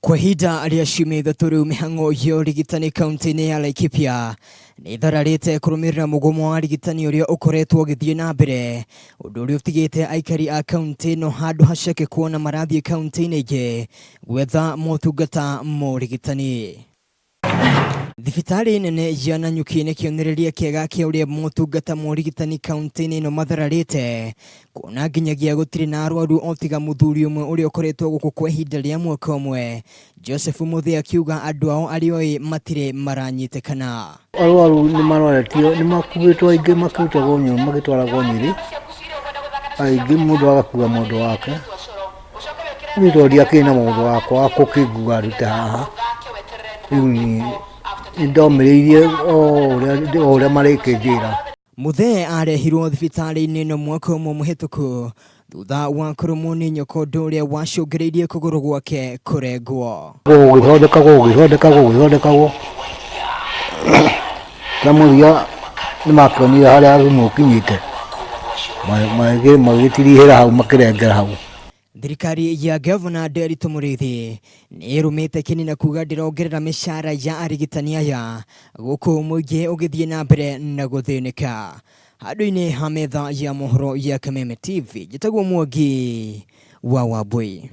Kwa ihinda rĩa ciumia 3 rĩu mĩhang'o ya ũrigitani kaunti-inĩ ya Laikipia nĩ ĩthararĩte kũrũmĩrĩra mũgomo wa arigitani ũrĩa ũkoretwo ũgĩthiĩ na mbere, ũndũ ũrĩa ũtigĩte aikari a kaunti ĩno handũ haceke kuona marathiĩ kaunti-inĩ ingĩ gwetha motungata ma ũrigitani. Thibitarĩ nene ya Nanyuki nĩ kĩonereria kĩega kĩa ũrĩa motungata ma ũrigitani kaunti-inĩ ĩno mathararĩte, kuona nginyagia gũtirĩ na arwaru o tiga mũthuri ũmwe ũrĩa ũkoretwo gũkũ kwa ihinda rĩa mwaka ũmwe. Joseph Muthee akiuga andũ ao arĩa oĩ matirĩ maranyitĩkana. Arwaru nĩ maroretio, nĩ makuĩtwo aingĩ makĩrutagwo Nyũrũ magĩtwaragwo Nyĩrĩ, aingĩ mũndũ agakua mũndũ wake. Niĩ tondũ ndiakĩrĩ na mũndũ wakwa wa gũkĩngua ndute haha, rĩu niĩ nĩ ndomĩrĩirie o ũrĩa marĩkĩnjĩra. Muthee arehirwo thibitarĩ-inĩ ĩno mwaka ũmwe mũhĩtũku thutha wa kũrũmwo nĩ nyoka ũndũ ũrĩa wacũngĩrĩirie kũgũrũ gwake kũrengwo. Gũgĩthondekagwo gũgĩthondekagwo gũgĩthondekagwo na mũthia nĩ makĩonire harĩa thumu ũkinyĩte magĩtirihĩra hau makĩrengera hau. Thirikari ya Gavana Nderitu Mũrĩithi nĩ ĩrũmĩte kĩni na kuga ndĩrongerera mĩcara ya arigitani aya gũkũ mũingĩ ũgĩthiĩ na mbere na gũthĩnĩka. Handũ-inĩ ha metha ya mohoro ya Kameme TV, njĩtagwo Mwangi wa Wambui.